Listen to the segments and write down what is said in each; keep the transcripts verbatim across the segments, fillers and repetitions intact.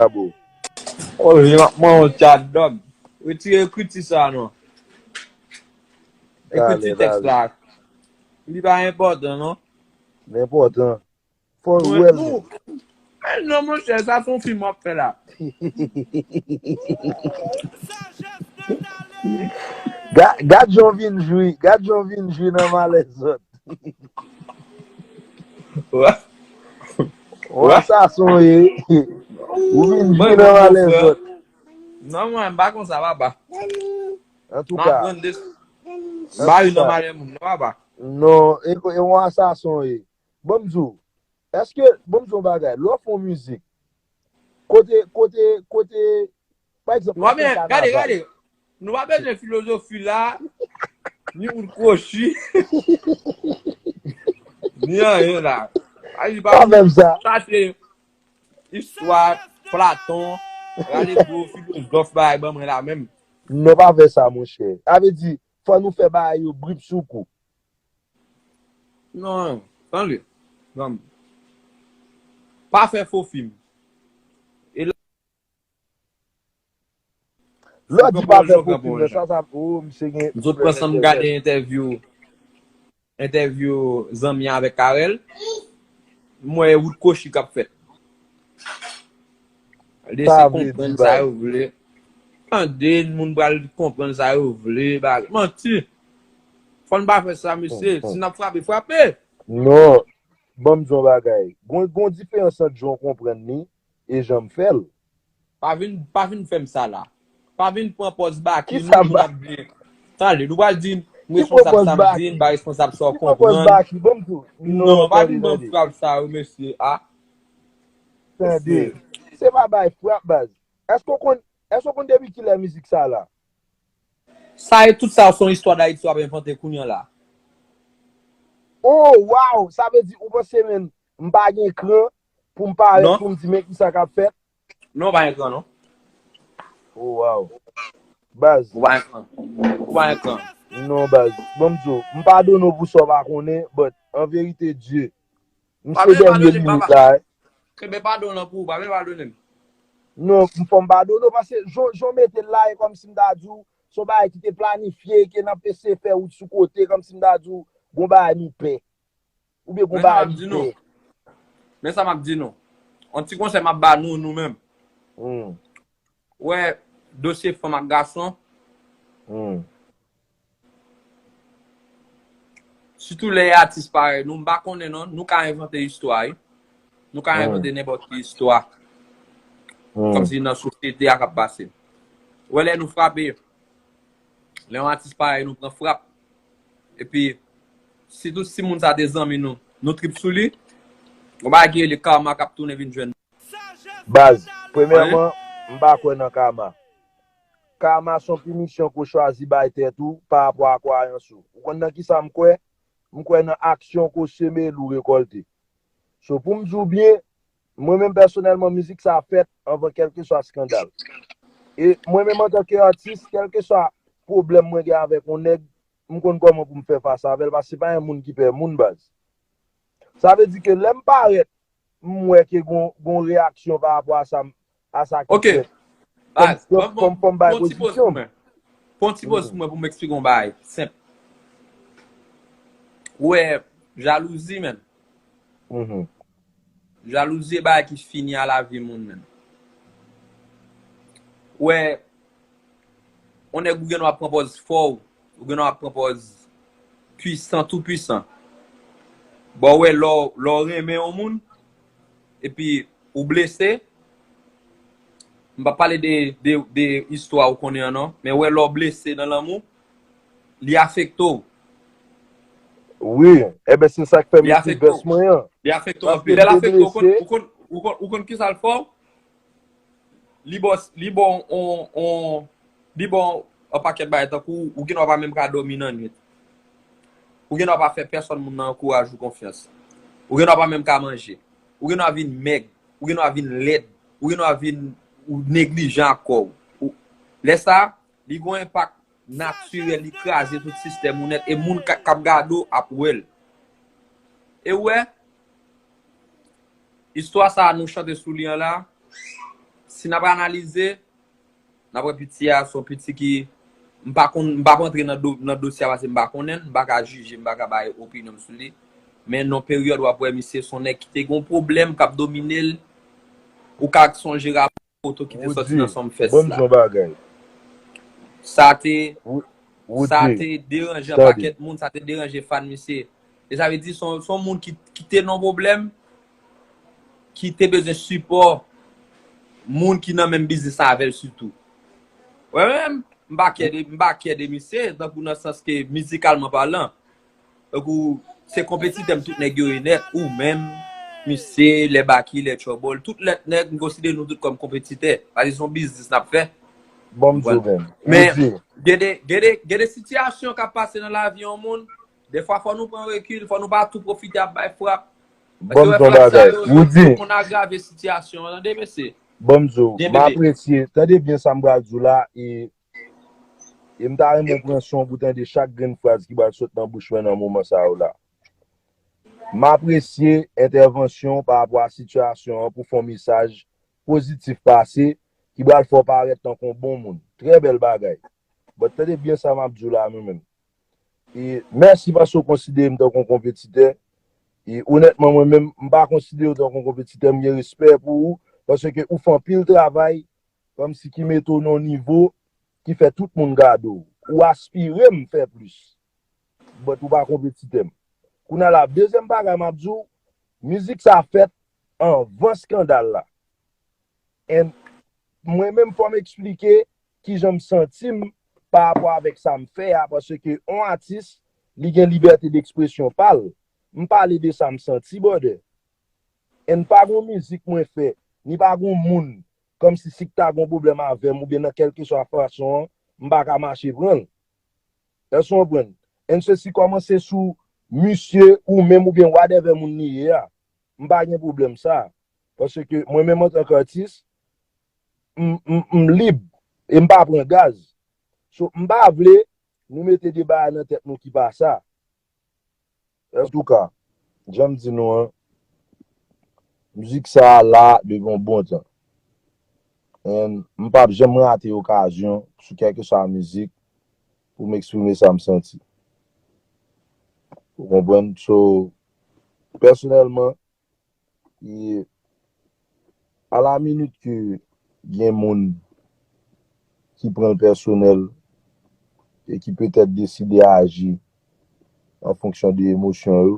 Bravo. Oh, li m ap mande yon tchat dòg. Retire ekriti sa non. Ekriti tèks la. Li pa enpòtan non. Li enpòtan. Fò w wè l. Men non, monchè, sa se yon fim w ap fè la. Gad jan w vin jwi, gad jan w vin jwi nan malè zòt. Wè. Wè sa son ye. Ou vin jwi nan malè zòt. Non, mwen, m pa konsa, papa. Antouka. M pa vin nan malè moun, non, papa. Non, e, e yon asason ye. Ban m di w, èske, ban m di w yon bagay, lè w fè yon mizik, kote, kote, kote, pa egzanp, lè w fè yon kanaval. Gade, gade, nou pa bezwen filozofi la, ni wout kwochi, ni anyen la. Pa fè m sa. Sa se istwa Platon, rale gwo filozòf bagay ban mwen la menm. Non, pa fè sa, monchè. Sa vle di, fò nou fè bagay yo brip sou kou. Non, tande. Zanmi. Pa fè fo fim. E la, lè w di pa fè fo fim, sa, sa, oh, misye gen. M sot pran san m gade entèvyou, entèvyou zanmi avèk Carel. M wè wout kwochi k ap fèt. Lese konprann sa yo vle. Tande, moun pral konprann sa yo vle. Manti. Fò n pa fè sa, mesye. Si n ap frape, frape. Non. Ban m di w yon bagay. Gon, gon diferans ant jan w konprann li e jan m fè l. Pa vin, pa vin fè m sa la. Pa vin pran pòz Baky, nou moun ap di. Tande, nou pral di, m responsab sa m di, m pa responsab sa w konprann. Ki pran pòz Baky? Ban m di w. Non, pa vin ban m frap sa yo, mesye. A. Tande. Se pa bay frap, baz. Èske w konn, èske w konn depi kilè mizik sa la? Sa e tout sa, se yon istwa Dayiti w ap envante kounye a la. Oh, wow! Sa vle di, ou panse, men, m pa gen kran pou m parèt, pou m di, men kisa k ap fèt? Non, w pa gen kran, non. Oh, wow. Baz. Ou pa gen kran. Ou pa gen kran. Non, baz. Ban m di w, m padone w pou sa w pa konnen, but, an verite, Dye, m se dènye limit la, wi. Kenbe padon lan pou ou, pa vle padone m. Non, m fò m padone w, paske jan, jan w mete l la, e kòmsi m ta di w, se yon bagay ki te planifye, ke n ap eseye fè wout sou kote, kòmsi m ta di w, gon bagay nou pè. Oubyen gon bagay nou pè. Men sa m ap di nou. On ti konsèy m ap ba nou, nou menm. Hmm. Ou wè, dosye fanm ak gason. Hmm. Sitou lè e atis parèy nou, m pa konnen non, nou ka envante istwa, wi. Nou ka envante nenpòt ki istwa. Hmm. Kòmsi nan sosyete a k ap pase. Ou wè lè nou frape, lè yon atis parèy nou pran frap, epi sitou si moun sa te zanmi nou, nou trip sou li, yon bagay ki rele karma k ap tounen vin jwenn nou. Baz, premyèman, m pa kwè nan kama. Kama se yon pinisyon ke w chwazi bay tèt ou pa rapò a kwayans ou. Ou konn nan kisa m kwè? M kwè nan aksyon ke w seme, l ou rekòlte. So, pou m di w byen, mwen menm pèsonèlman, mizik sa fèt anvan kèlkeswa eskandal. E mwen menm antanke atis, kèlkeswa pwoblèm mwen gen avèk yon nèg, m konn kòman pou m fè fas avè l, paske se pa yon moun ki pè moun, baz. Sa vle di ke lè m parèt, m wè ke gon, gon reyaksyon pa rapò a sa, a sa ki fèt. Fò m, fò m, fò m bay pozisyon m. Pran ti poz pou mwen pou m eksplike yon bagay senp. Ou wè, jalouzi, menn. Jalouzi e bagay ki fini a lavi moun, menn. Ou wè, yon nèg ou gen dwa pran pòz fò, ou gen dwa pran pòz pwisan, tou pwisan. Bon, ou wè, lè w, lè w renmen yon moun, epi ou blese, m p ap pale de, de, de istwa ou konnen an non, men ou wè, lè w blese nan lanmou, li afekte w. Wi, enben se sa k fè m ekri vès mwen an. Li afekte w anpil. Lè l afekte w, ou konn, ou konn, ou konn, ou konn kisa l fè w? Li ba w, li ba w on, on, li ba w on pakèt bagay tankou ou gen dwa pa menm ka dòmi nan nwit. Ou gen dwa pa fè pèsòn moun nan ankouraje w konfyans. Ou gen dwa pa menm ka manje. Ou gen dwa vin mèg. Ou gen dwa vin lèd. Ou gen dwa vin ou neglijan ak kò w. Ou, lè sa, li gen yon enpak natirèl, li kraze tout sistèm ou nèt, e moun k ap gade w ap wè l. E w wè, istwa sa a nou chante sou li an la, si n ap analize, n ap wè piti a se yon piti ki, m pa konn, m p ap antre nan do, nan dosye a paske m pa konnen l, m pa ka jije, m pa ka bay opinyon m sou li. Men nan peryòd w ap wè misye se yon nèg ki te gen yon pwoblèm k ap domine l, ou ka sonje rapò foto ki te sòti nan Sumfest la. Sa te, sa te deranje yon pakèt moun, sa te deranje fan misye. E sa vle di se yon, se yon moun ki, ki te nan pwoblèm, ki te bezwen sipò moun ki nan menm biznis la avè l sitou. Mwen menm, m pa kyè de, m pa kyè de misye, tankou nan sans ke mizikalman palan. Tankou, se konpetitè m tout nèg yo ye nèt, ou menm, misye, lè Baky, lè Trouble, tout lèt nèg, m konsidere nou tout kòm konpetitè. Paske se yon biznis n ap fè. Bon, m di w menm. Men, gen de, gen de, gen de sitiyasyon k ap pase nan lavi yon moun, defwa fò nou pran rekil, fò nou pa tou pwofite ap bay frap. Paske wè frap sa yo, yo konn agrave sitiyasyon an, tande, mesye. Bon, m di w, m apresye, tande byen sa m pral di w la, e, e m ta renmen w pran son pou w tande chak grenn fraz ki pral sot nan bouch mwen nan moman sa yo la. M apresye entèvansyon w pa rapò a sitiyasyon an pou fè yon mesaj pozitif pase ki pral fè w parèt tankou yon bon moun. Trè bèl bagay. But tande byen sa m ap di w la, mwen menm. E mèsi paske w konsidere m tankou yon konpetitè. E onètman, mwen menm, m pa konsidere w tankou yon konpetitè. M gen respè pou ou, paske ou fè anpil travay, kòmsi ki mete w nan yon nivo ki fè tout moun gade w. Ou aspire m fè plis. But ou pa konpetitè m. Kounye a la, dezyèm bagay m ap di w, mizik sa fèt anvan eskandal la. And mwen menm, fò m eksplike kijan m santi m pa rapò avèk sa m fè a, paske yon atis, li gen libète dekspresyon pa l. M pale de sa m santi, brother. And pa gon mizik mwen fè, ni pa gon moun, kòmsi si k ta gon pwoblèm avè m oubyen nan kèlkeswa fason an, m pa ka mache pran l. Èske w konprann? And se si kòmanse sou misye ou menm oubyen whatever moun li ye a. M pa gen pwoblèm sa. Paske mwen menm antanke atis, m, m, m lib e m pa pran gaz. So, m pa vle nou mete de bagay nan tèt nou ki pa sa. Antouka, jan m di nou an, mizik sa a la depi yon bon tan. And m p ap janm rate okazyon sou kèlkeswa mizik pou m eksprime sa m santi. Ou konprann? So, pèsonèlman, e alaminit ke gen moun ki pran l pèsonèl e ki petèt deside aji an fonksyon de emosyon yo,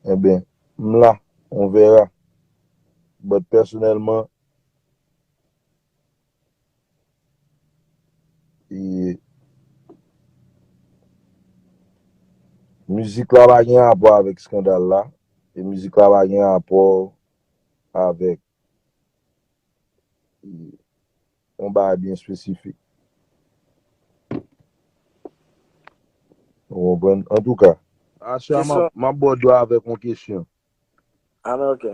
enben, m la, on verra. But pèsonèlman, e mizik la pa gen rapò avèk eskandal la, e mizik la pa gen rapò avèk yon bagay byen espesifik. Ou konprann? Antouka, Asha, m ap, m ap ba w dwa avèk yon kesyon. Ah, men, ok.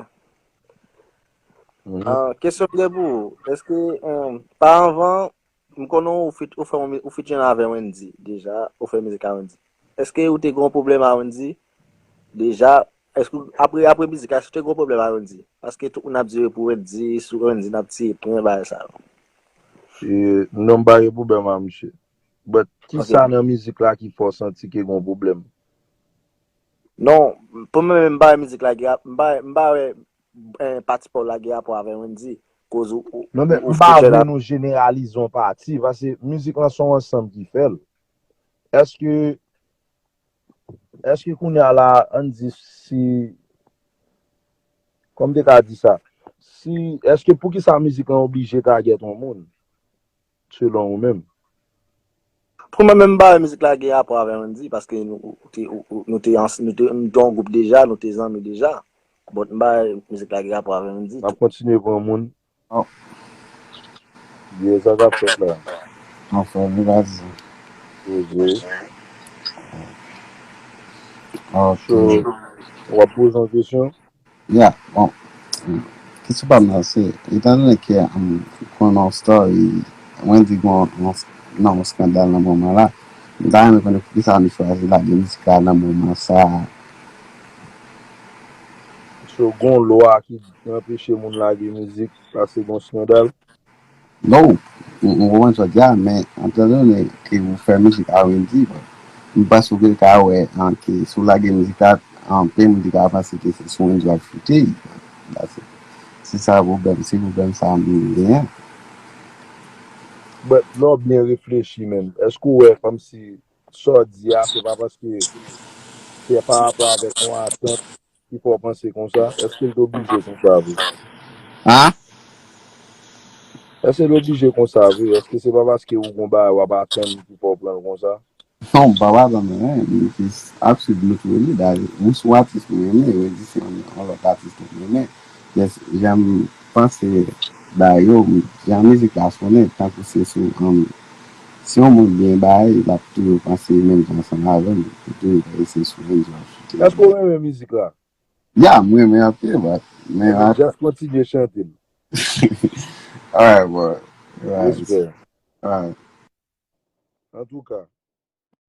Mhm. Ah, kesyon m gen pou ou. Èske, eh, pa anvan, m konnen ou fit, ou fè, ou fit jwenn avè Wendy deja, ou fè mizik a Wendy. Èske ou te gen yon pwoblèm a Wendy deja? Èske ou, apre, apre mizik la, èske ou te gen yon pwoblèm a Wendy? Paske tout moun ap di yo pou Wendy, sou Wendy n ap tiye pwen, bagay sa yo. E, non, m pa gen pwoblèm a misye. But, kisa nan mizik la ki fè w santi ke gen yon pwoblèm? Non, pou mwen menm, m pa wè mizik la gen rap-, m pa, m pa wè, eh, pati pa w la gen rapò avè Wendy. Koz ou, ou, non, men ou, ou m pa vle nou jeneralize yon pati, paske mizik lan se yon ansanm ki fè l. Èske, èske kounye a la, ann di si, kòman m te ka di sa? Si, èske poukisa mizik lan oblije tagèt yon moun? Selon ou menm? Pou mwen menm, m pa wè mizik la gen rapò avè Wendy, paske nou, ou te, ou, ou, nou te ans-, nou te, nou te yon gwoup deja, nou te zanmi deja. But m pa wè mizik la gen rapò avè Wendy. N ap kontinye pran moun. Oh. Yeah, sa k ap fèt la? Anfen, vin pa di. Poze. Ok. So, w ap poze yon kesyon? Ya, bon, kesyon pa m nan se, etandone ke, um, konnen yon story, Wendy gon, yon, nan yon eskandal nan moman la, m ta renmen konnen poukisa nou chwazi lage mizik la nan moman sa a. So, gon lwa ki anpeche moun lage mizik paske gon skandal? No, ou konprann sa w di a, men antandonnen ke ou fè mizik a Wendyy, m panse ou gentan ka wè an ke si w lage mizik la, anpil moun te ka panse ke se sou Wendyy w ap foute. Se sa pwoblèm, se pwoblèm sa m genyen. But lè w byen reflechi menm, èske w wè kòmsi sa w di a, se pa paske se pa rapò avèk yon atant ki fè w panse konsa? Èske l te oblije konsa vre? An? Èske l oblije konsa vre? Èske se pa paske ou gon bagay w ap atann ki fè w pran l konsa? Non, m pa pa atann anyen, m jis ap swiv nou tou le de. Ou se yon atis mwen renmen, Wendyy se yon, yon lòt atis mwen renmen. Just, jan m panse ba yo, jan mizik la sonnen, tankou se sou, um, si yon moun byen bay, l ap toujou panse menm jan ansanm avè m, li toujou panse se sou Wendyy w ap foute. Èske w renmen mizik la? Ya, m renmen anpil, but, men Ebyen, just kontinye chante l. Alright, bro. Alright. Respè. Alright. Antouka,